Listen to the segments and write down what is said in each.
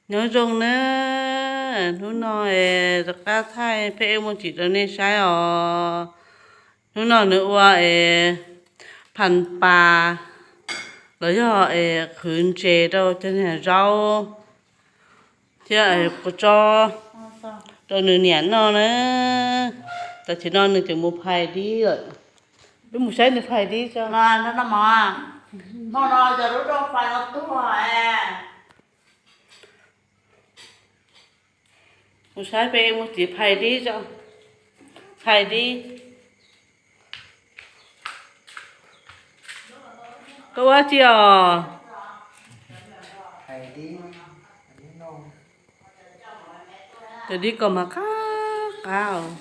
Nyob zoo na, hnub no es rov qab thaij pheej ej muaj tsim rau nej saib os. Hnub no nws ua es phas pas los yog es qhwv ntses rau cov niag zaub thiab es kua txob rau nws niam noj na. Tam sim no nws tseem mus phais dib lawm. Wb mus saib nws phais dib tso. Hmo no cov lub rau fais no tuag. Mus saib peb mus txiv phais dib tso. Phais dib. Koj ua dab tsi os? Cov dib ko mas qab qab os.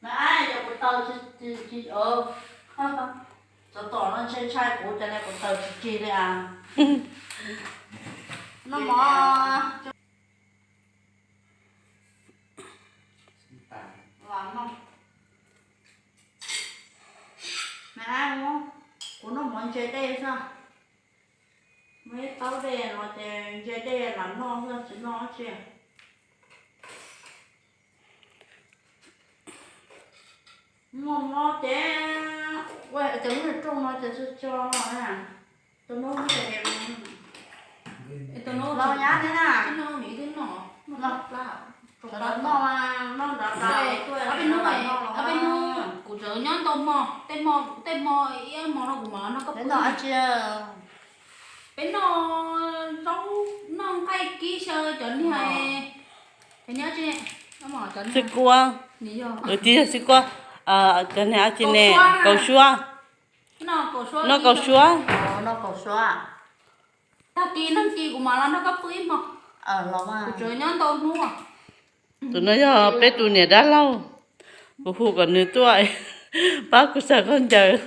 Mas yog kuv taw tsis, tsov tom no ntshai ntshai kuv cov ne, kuv taw tsis tsig li as. Noj mov. Kuv noj mov ntse dej xwb. Muaj ib taub dej no ces ntse dej lam noj xwb tsis noj dab tsi. Muaj mob ces ua cov niag rooj no ces tso tso no na. Tus no los nyab thiab na. Noj, noj nrad tas tuaj. Kuv tseem nyob ntau hmo, tej hmo, tej hmo ib hmo no kuv mam noj koj pw. Peb noj zaub noj nqaij kib xyaw cov niag, cov niag xwb kuab, tis yog xwb kuab, cov niag dab tsi ne, kaus suab. Noj kaus suab. Tag kis nag kis kuv mam los nrog koj pw ib hmo. Kuv tseem nyob ntau hnub. Tus no yog peb tus niam dab laug, kuv hu kom nws tuaj pab kuv xaws khaub ncaws.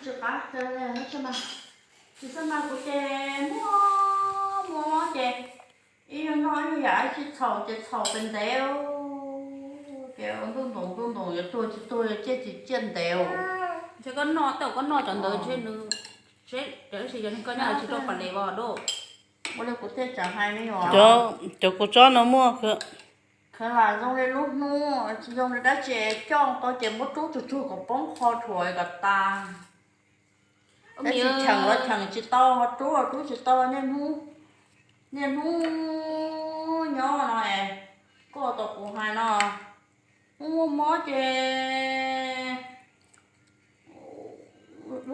Tsis qab, tsis xav mas kuv ces muaj muaj ces ib yam noj ib yam tsis txhaum ces txhaum pes ntev, ces ntuj ntoos ntuj ntoos yuav tuag tsis tuag, yuav ciaj tsis ciaj ntev. Ntshe koj noj, tej zaum koj noj cov ntawd ntshe nws, tab sis yog koj nyob tsis tau pas les vos dab. Ua li kuv tej tsam hais li os, cov kua txob no muaj, khwv lam zoo li lub hnub, tsis zoo li dab tsi, coj tau ces muab rub tsuag tsuag kom poob qho rhuav kom tas. Tab sis cheem los cheem tsis tau, ho rub los rub tsis tau, niaj hnub, niaj hnub nyob no es, koj tau kuv hais no, muaj mob ces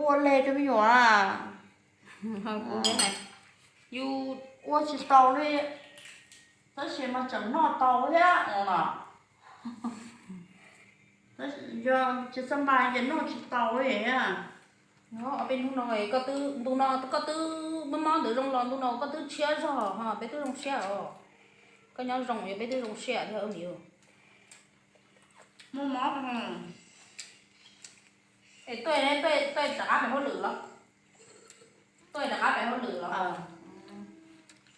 ua le rau me nyuam. Yus ua tsis tau li, tab sis mas tseem noj tau thiab no. Yog tsis xav mas ces noj tsis tau li. Ob peb hnub no koj twb, ntu no koj twb mob mob ntawd zoo los ntu no koj twb tshiab zog ho peb twb zoo siab os. Koj nyob zoo es peb twb zoo siab thiab me nyuam. Muaj mob. Es tuaj, tuaj rov qab pem hauj lwm los? Tuaj rov qab pem hauj lwm los?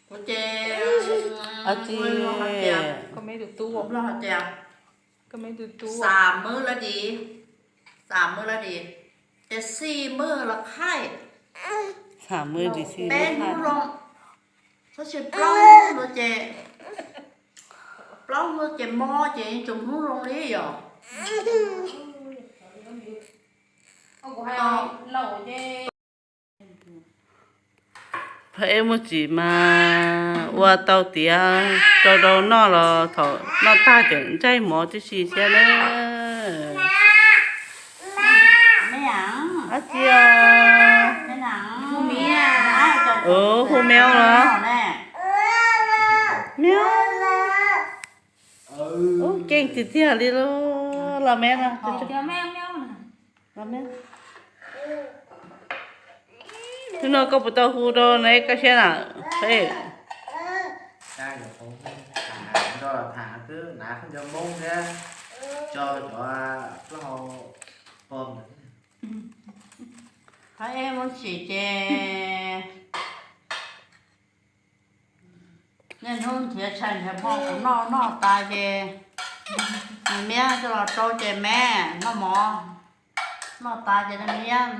Kuv ces, ua li hais tias, tus tub, hais tias, xam mwb lawm di, xam mwb lawm di, ces xij mwb los qhaij, xam mwb di xij peb hnub zoo, tab sis plaub hnub ces, plaub hnub ces mob ces yeej tsis hnub zoo li yom. Pab eb muaj tsim mas ua tau tiav rau rau noj los thaum noj tag ces ntsaig mov tib si thiab na. Dab tsi os? Hu meow los? Meow. Ub, keej tiag tiag li lauj. Los me no. Hnub no koj puas tau hu rau na koj siab na? Qhov eb muab tsim ces niaj hnub nrhiav tshais nrhiav hmo kuv noj noj tas ces nws miab coj los rau ces me noj mov, noj tas ces nws miab.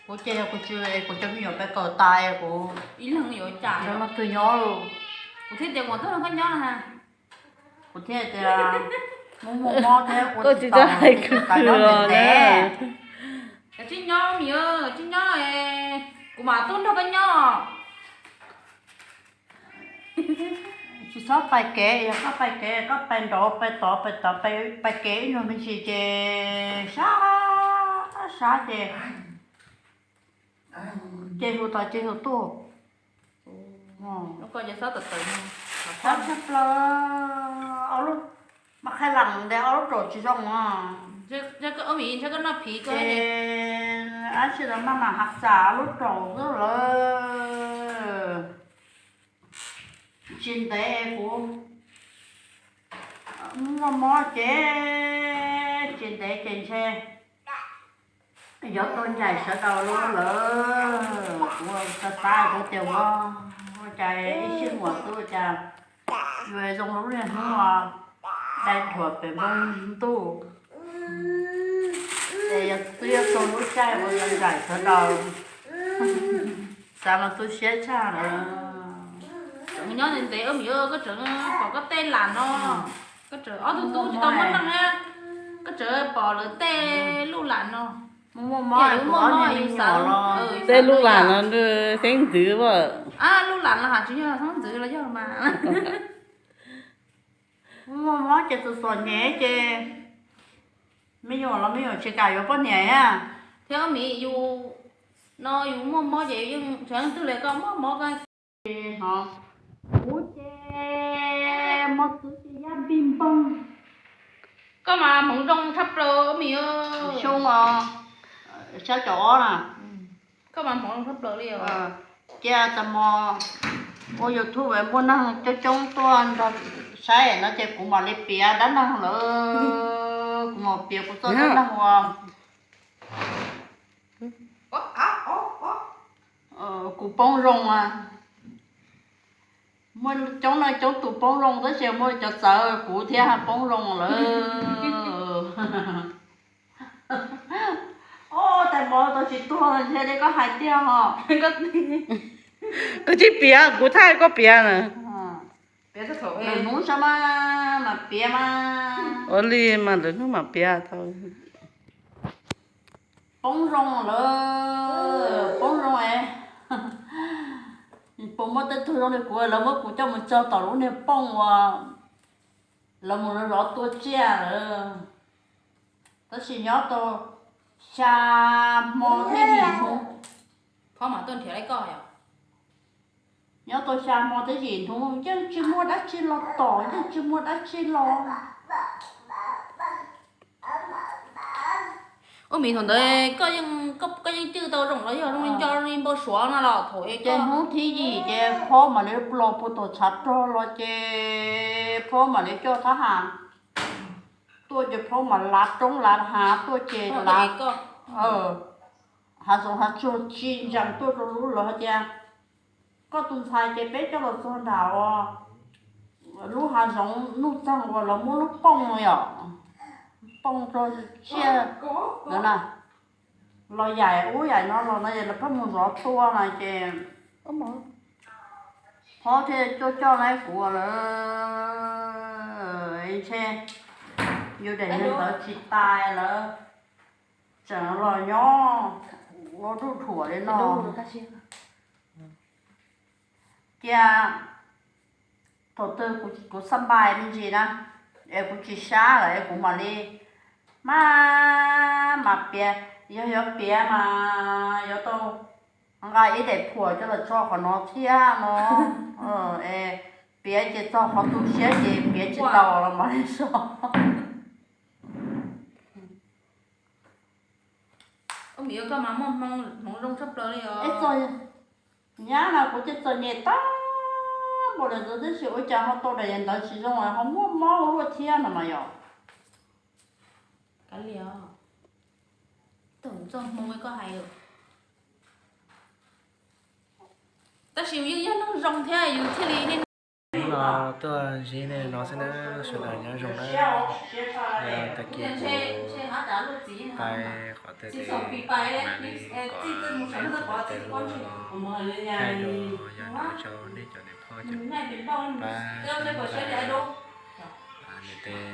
Kuv ces yog kuv tsis, kuv cov me nyuam peb kaum tas kuv ib leeg yuav cas no twg nyob lawm. Kuv thiaj tias kuv tuaj nrog koj nyob na. Kuv thiaj tias muaj muaj mob thiab ua tsis tau, hais kawg nyob los ntev. Koj tsis nyob, me, tsis nyob, kuv mam tuaj nrog koj nyob. Tsis txhob pais kev, yog koj pais kev koj pais nraud pais tod pais tod, pais kev ib nyuag me ntsis ces sab sab ces ces hu tod ces hu tuaj. Sab tshaj plaws, ob lub, mas qhai lam ntev ob lub raum tsis zoo os. Ces dab tsi los mas mam hav xav ob lub raum xwb lawm. Tsis ntev kuv muaj mob ces tsis ntev ces ntshe yuav tau ncaim sawv daws lawm. Kuv xav xav kuv tias ua, ua cas ib sij muam twb ua cas yuav zoo lub niaj hnub dai dhuam pem npoo ntuj. Es yog twb yuav txog lub caij uas yuav ncaim sawv daws, xav mas tu siab tshaj lawm. Nyob ntev ntev, koj tseem pom koj tej lam no, koj tseem ob tug tub tsis tau muaj neej na, koj tseem pom lawv tej lub lam no. Muaj mob, muaj mob, tej lub lam no xeeb ntxwv as. Lub lam no has tsis yog xeeb ntxwv los yog mas. Muaj mob ces tus txom nyem ces me nyuam los me nyuam tsis kam yuav poj niam thiab. Thiab ob miv yus no yus muaj mob ces yeej tseev twg li koj muaj mob koj. Kuv ces mob txwv ces yaj npig npoog. Koj mas hmoov zoo tshaj plaws ob miv. Xyoo os, xyoo caum ob na. Koj mas hmoov zoo tshaj plaws li os. Cia tas mos ua YouTube muaj neeg coob coob tuaj nrog saib no ces kuv mam li piav dab neeg lawm, kuv mam piav kuv txoj dab neeg uas kuv poob zoo. Muaj coob neeg coob tus poob zoo tab sis muaj cov txawv kuv thiab poob zoo lawm. Ua cas mov tau tsis tuag ntshe li koj hais tiag os. Koj tsis piav, kuv thaij koj piav na. Lwm hnub saib mas, mam piav mas. Ua li mas lwm hnub mam piav tau. Poob zoo lawm, poob zoo es puas muaj tej tug zoo li kuv, lawv muab kuv coj mus tso tom lub niag phooj uas lawv mus zov tua tsiaj lawm. Tab sis nyob tau xya hmo thiab yim hnub, nyob tau xya hmo thiab yim hnub yeej tsis muaj dab tsi los tom, yeej tsis muaj dab tsi los. Ua miv, thaum ntawd koj yeej cwj tau zoo los yog zoo li nco li npau suav no los thaum ces hnub thib yim ces phob mam li los puag tom tshav rog los ces phob mam li coj thab ham tuaj ces phaub mas lav roob lav hav tuaj ces lav hav zoov hav tsuag tsis ntsees tuaj rau lub lawv hais tias koj tus ntxhais ces peb coj los txog nram lub hav zoov nuj txeeg uas lawv muab lub pooj yom, pooj rau tsiaj na, los yaim ub yaim no los no es lawv pheej mus zov tua no ces phaub thiaj coj coj na kuv lawm ntshe yus daim niag ntawd tsis tas lawv tseem los nyob ua ruj dhuam li no. Cia thaum twg kuv xab npais me ntsis na es kuv tsis sab lawm es kuv mam li maj mam piav, yog yuav piav mas yuav tau nqa ib daim phuam coj los tso qhov no thiab no es piav ces txog qhov tu siab ces piav tsis tau los mam li so. Ub, koj mas muaj hmoov zoo tshaj plaws li os. Nyab no kuv ces txom nyem tag npaum li ntawd tab sis ua cas ho tau daim ntawd tsis zoo ho muaj mob ua luaj thiab no mas yog. Kav liam, txog hmoov koj hais lawm. Tab sis yus yeej yog neeg zoo thiab yus thiaj li niaj hnub no tuaj ntsib nej no xwb na, sawv daws nyob zoo na. Yog tag kis kuv pais qhov twg ces mam li kom nej tus niam tais hluas los thaij dua, yog no rau nej cov niam phauj cov pab sab nqaij, nws tes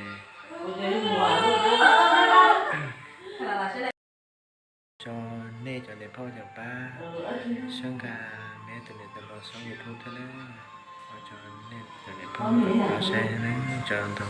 rau nej cov niam phauj cov pab sab nqaij, nej tus niam tais hluas Xoob YouTube thiab na, ua rau nej cov niam phauj cov pab saib na, tso ntau.